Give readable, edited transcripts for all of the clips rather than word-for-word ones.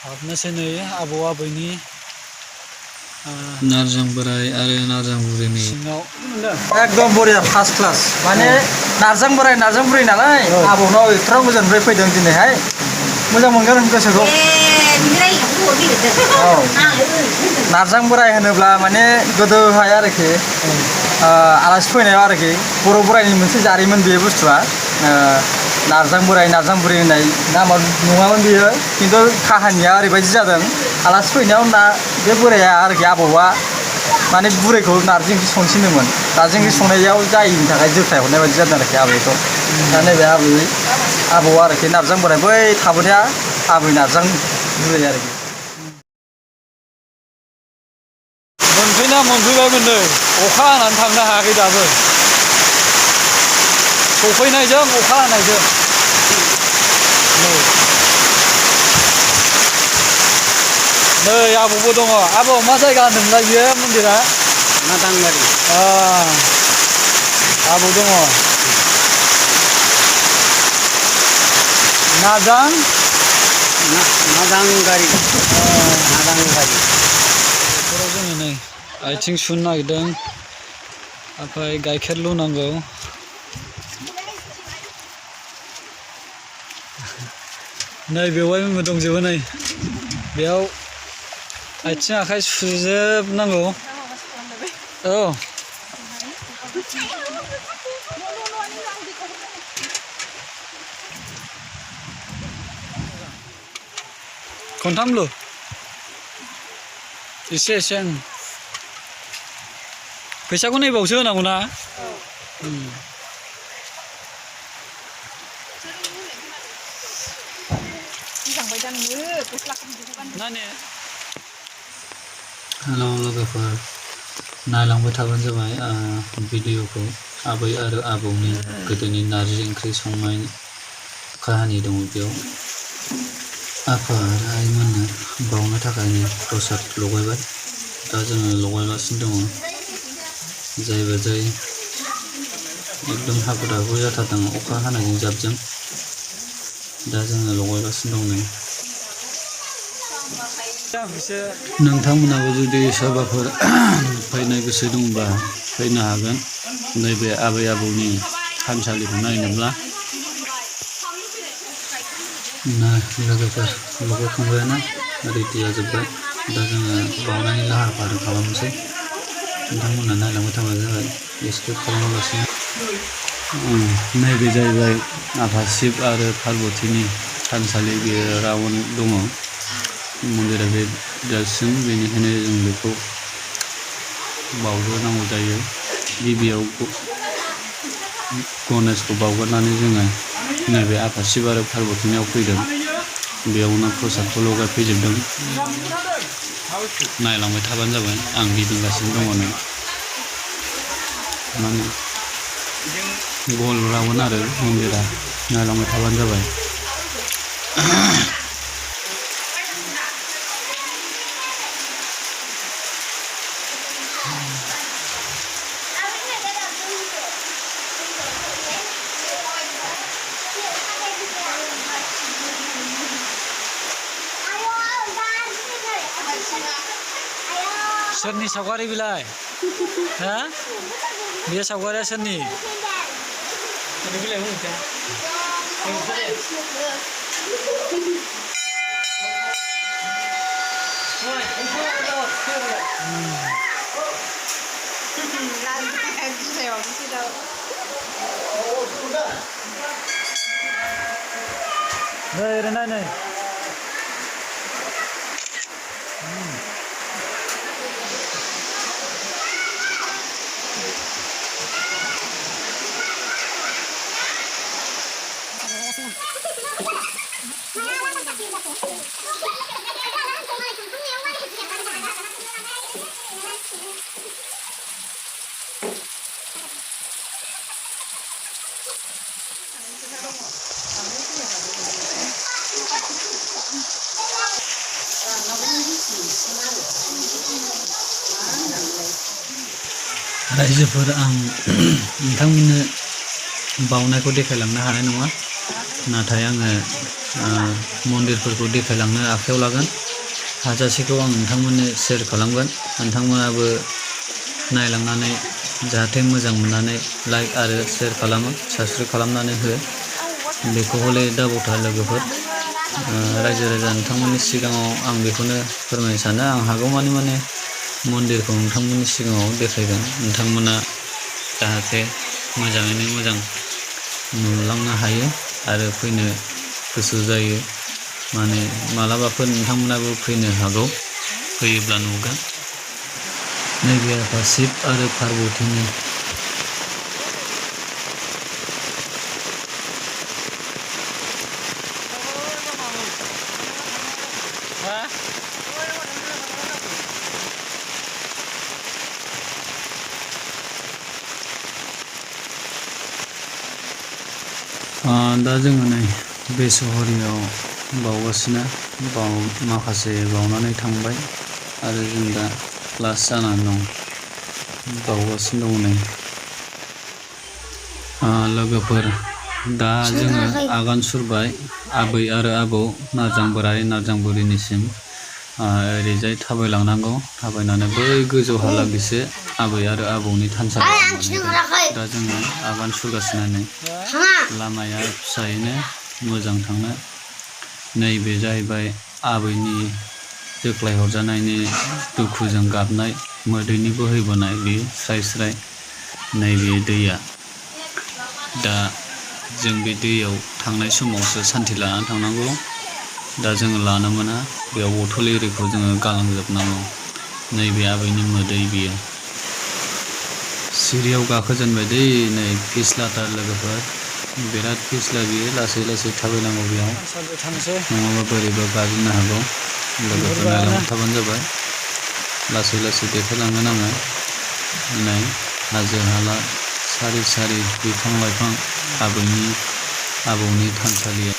हाबनोसै नै आबौ आबैनि नारजां बोराय आरो नारजां बुरैनि सिङाव एकदम बरिया फार्स्ट क्लास माने नारजां बोराय नारजां बुरै नालाय आबौनाव एथ्रा गोजाननिफ्राय फैदों दिनैहाय मोजां मोनगोन गोसोखौ औ नारजां बोराय होनोब्ला माने गोदोहाय आरोखि आलासि फैनायाव आरोखि बर' बोरायनि मोनसे जारिमिन बे बुस्थुआ नारजां बोराय नारजां बुरै होननाय नामा नङामोन बियो खिन्थु काहानिया ओरैबायदि जादों आलासि फैनायाव बे बोराया आरोखि आबौआ माने बुरैखौ नारजि ओंख्रि संसिनदोंमोन नारजि ओंख्रि संनायाव जायैनि थाखाय जोख्लाय हरनाय बायदि जादों आरोखि आबैखौ दा नैबे आबौ आरोखि नारजां बोराय बै थाबोनाया आबै नारजां बुरै आरोखि मोनफैबायमोन नै अखा हानानै थांनो हायाखै दाबो सफैनायजों अखा हानायजों नै आबौबो दङ आबौ मा जायगा होनदोंमोनलाय बियो मन्दिरा नादांगारि आबौ दङ नादांगारि बेफोराव जोङो नै आथिं सुनो नागिरदों ओमफ्राय गाइखेर लुनांगौ नै बेवहाय दंजोबो नै बेयाव आथिं आखाइ सुजोबनांगौ औ खनथामल' एसे फैसाखौ नैबावसो होनांगौ ना हेलौ लोगोफोर नायलांबाय थाबानो जाबाय भिडिअखौ आबै आरो आबौनि गोदोनि नारजि ओंख्रि संनाय काहानि दङ बेयाव आफा आरो आइमोननो बावनो थाखायनो प्रसाद लगायबाय दा जोङो लगायगासिनो दङ जाय एकदम हाखु दाखु जाथारदों अखा हानायजों जाबजों दा जोङो लगायगासिनो दं नै नोंथांमोनाबो जुदि सोरबाफोर फैनो गोसो दंब्ला फैनो हागोन नैबे आबै आबौनि थानसालिखौ नायनोब्ला लोगोफोर लगायखांबायानो रेडि जाजोब्बाय दा जोङो बावनायनि लाहार फाहार खालामनोसै नोंथांमोना नायलांबाय थाबानो जाबाय एक्सपेक्ट खालामालासिनो नैबे जाहैबाय आफा शिब आरो पार्बतीनि थानसालि बेयो राउन्ड दङ मन्दिरा बे देरसिन बेनिखायनो जों बेखौ बावग्रोनांगौ जायो गिबियाव गणेशखौ बावग्रोनानै जोङो नैबे आफा शिब आरो पार्बतीनियाव फैदों बेयावनो प्रसादखौ लगायफैजोबदों नायलांबाय थाबानो जाबाय आं गिदिंगासिनो दङ नै माने गल राउन्ड आरो मन्दिरा नायलांबाय थाबानो जाबाय सोरनि सावगारि बिलाय हा बे सावगारिया सोरनि नै ओरै नाय नै रायजोफोर आं नोंथांमोननो बावनायखौ देखायलांनो हानाय नङा नाथाय आङो मन्दिरफोरखौ देखायलांनो आखायाव लागोन हाजासेखौ आं नोंथांमोननो शेयार खालामगोन नोंथांमोनाबो नायलांनानै जाहाथे मोजां मोननानै लाइक आरो शेयार खालामो साबस्क्राइब खालामनानै हो बेखौ हले दाबावथा लोगोफोर रायजो राजा नोंथांमोननि सिगाङाव आं बेखौनो फोरमायनो सानो आं हागौमानि माने मन्दिरखौ नोंथांमोननि सिगाङाव देखायगोन नोंथांमोना जाहाथे मोजाङैनो मोजां नुलांनो हायो आरो फैनो गोसो जायो माने मालाबाफोर नोंथांमोनाबो फैनो हागौ फैयोब्ला नुगोन नैबे आफा शिब आरो पार्बतीनि दा जोङो नै बेसहरियाव बावगासिनो माखासे बावनानै थांबाय आरो जों दा लास्ट जानानै दं बावगासिनो दं नै लोगोफोर दा जोङो आगान सुरबाय आबै आरो आबौ नारजां बोराइ नारजां बुरिनिसिम ओरैजाय थाबायलांनांगौ थाबायनानै बै गोजौहालागैसो आबै आरो आबौनि थानसालि दा जोङो आगान सुरगासिनो नै लामाया फिसायैनो मोजां थांनो नैबे जाहैबाय आबैनि जोख्लाय हरजानायनि दुखुजों गाबनाय मोदैनि बोहैबोनाय बे स्राय स्राय नैबे दैया दा जों बे दैयाव थांनाय समावसो सान्थि लानानै थांनांगौ दा जोङो लानो मोना बेयाव बथल एरिखौ जोङो गालांजोबनांगौ नैबे आबैनि मोदै बियो सिरियाव गाखोजेनबाय दै नै फिस्लाथार लोगोफोर बिराद फिस्ला बियो लासै लासै थाबायनांगौ बेयाव नङाबा बोरैबा गाज्रिनो हागौ लोगोफोर नायलांबाय थाबानो जाबाय लासै लासै देखायलांगोन आङो नै हाजो हाला सारि सारि बिफां लाइफां आबौनि थानसालिया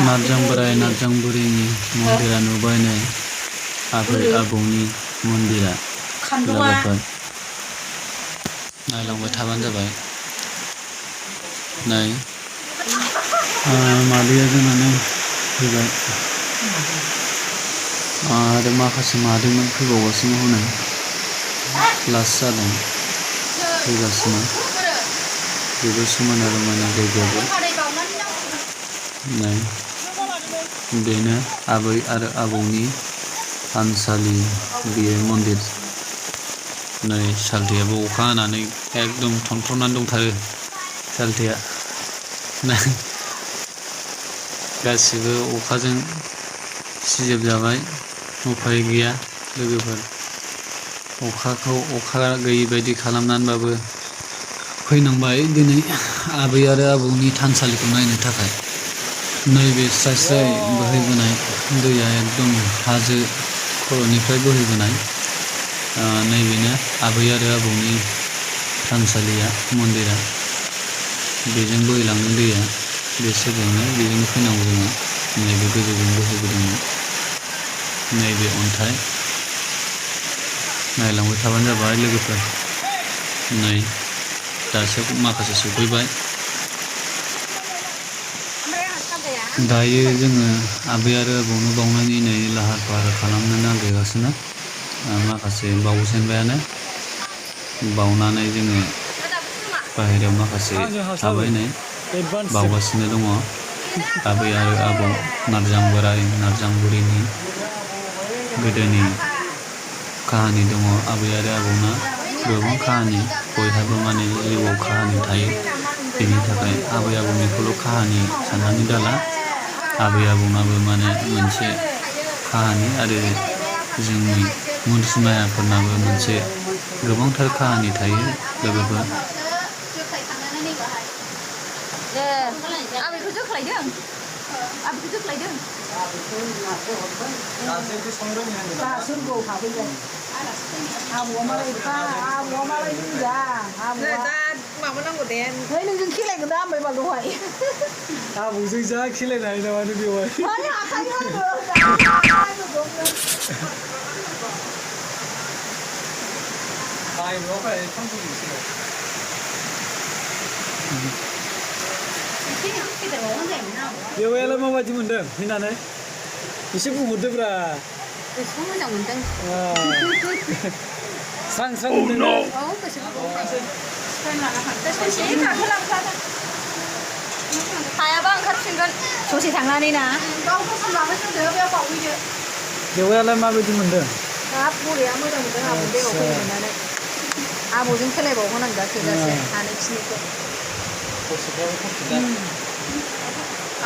नारजां बोराइ नारजां बुरिनि मन्दिरा नुबाय नै आबै आबौनि मन्दिरा लोगोफोर नायलांबाय थाबानो जाबाय नै मादैया जोंनानो फैबाय आरो माखासे मादैमोन फैबावगासिनो हनै लास्ट जादों फैगासिनो जोबोद समायना रमायना जायगायाबो नै बेनो आबै आरो आबौनि थानसालि बेयो मन्दिर नै सालथेयाबो अखा हानानै एकदम थनथ्र'नानै दंथारो सालथेया गासिबो अखाजों सिजोबजाबाय उफाय गैया लोगोफोर अखा गैयि बायदि खालामनानैबाबो फैनांबाय दिनै आबै आरो आबौनि थानसालिखौ नायनो थाखाय नैबे स्राय स्राय बोहैबोनाय दैया एकदम हाजो खर'निफ्राय बोहैबोनाय नैबेनो आबै आरो आबौनि थानसालिया मन्दिरा बेजों बोहैलांदों दैया बे सेरजोंनो बेजोंनो फैनांगौ जोङो नैबे गोजौजों बोहैबोदोंमोन नैबे अन्थाइ नायलांबाय थाबानो जाबाय लोगोफोर नै दासो माखासे सफैबाय दायो जोङो आबै आरो आबौनो बावनायनि नै लाहार फाहार खालामनो नागिरगासिनो माखासे बावजेनबायानो बावनानै जोङो बाहेरायाव माखासे थाबाय नै बावगासिनो दङ आबै आरो आबौ नारजां बोराइ नारजां बुरिनि गोदोनि काहानि दङ आबै आरो आबौना गोबां काहानि बयहाबो माने जिउआव काहानि थायो बेनि थाखाय आबै आबौनिखौल' काहानि साननानै दाला आबै आबौनाबो माने मोनसे काहानि आरो जोंनि मुनसुमायाफोरनाबो मोनसे गोबांथार काहानि थायो लोगोफोर आबैखौ जोख्लायदों आबौआ मालाय माबानांगौ दे नोंजों खेलायगोन दा आमबाय बाल दहाय आबौजों जा खेलायनो हायो नामा नों बेवहाय बेवायालाय माबायदि मोनदों फैनानै एसे बुंहरदोब्रा गोसोखौ मोजां मोनदों स्रां स्रां मोनदों औ गोसोखौ ससे गाखोलांखागोन हायाबा ओंखारफिनगोन ससे थांनानै ना गावखौ लाबाय दोनदो बेयाव बावहैदो बेवायालाय माबायदि मोनदों हाब बरिया मोजां मोनदों आबौ बेगाव फैनो मोननानै आबौजों खेलायबावगोन आं दा थोजासे हानायखिनिखौ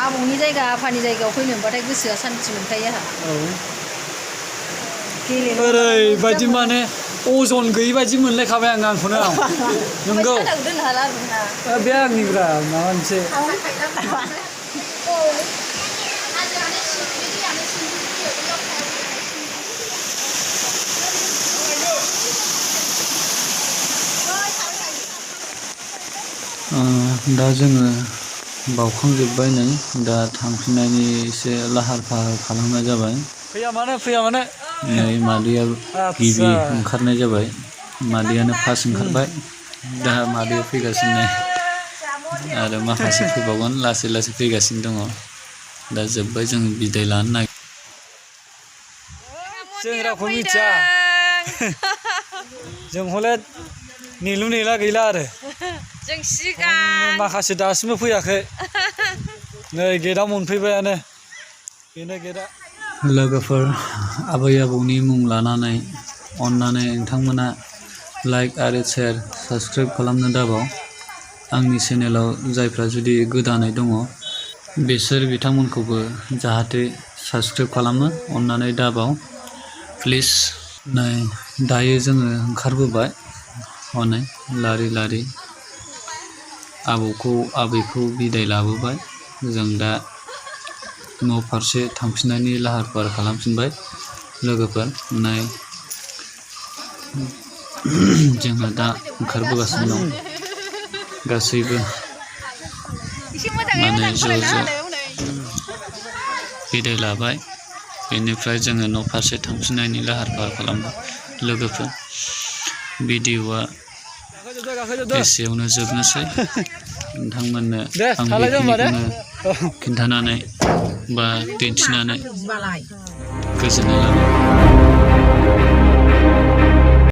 आबौनि जायगा आफानि जायगायाव फैनो मोनबाथाय गोसोआ सान्थि मोनखायो आंहा ओरैबायदि माने अजन गैयि बायदि मोनलायखाबाय आंखौनो नंगौ दोननो हाला आरो बे आंनिब्रा माबा मोनसे दा जोङो बावखांजोब्बाय नै दा थांफिननायनि एसे लाहार फाहार खालामनाय जाबाय फैया मानो नै मादैया गिबि ओंखारनाय जाबाय मादैयानो फार्स्ट ओंखारबाय दा मादैया फैगासिनो आरो माखासे फैबावगोन लासै लासै फैगासिनो दङ दा जोब्बाय जों बिदाय लानो नागिर जों रावखौ मिथिया जों हले नेलु नेला गैला आरो जों सिगां माखासे दासिमबो फैयाखै नै गेटआव मोनफैबायानो बेनो गेटआ लोगोफोर आबै आबौनि मुं लानानै अन्नानै नोंथांमोना लाइक आरो शेयार साबस्क्राइब खालामनो दाबाव आंनि चेनेलाव जायफ्रा जुदि गोदानै दङ बिसोर बिथांमोनखौबो जाहाथे साबस्क्राइब खालामो अन्नानै दाबाव प्लिज नै दायो जोङो ओंखारबोबाय हनै लारि लारि आबौखौ आबैखौ बिदाय लाबोबाय जों दा न' फारसे थांफिननायनि लाहार फाहार खालामफिनबाय लोगोफोर नै जोङो दा ओंखारबोगासिनो दं गासैबो माने ज' बिदाय लाबाय बेनिफ्राय जोङो न' फारसे थांफिननायनि लाहार फाहार खालामबाय लोगोफोर भिडिअ'आ एसेयावनो जोबनोसै नोंथांमोननो आं बेखिनिखौनो खिन्थानानै बा दिन्थिनानै गोजोननाय लाबाय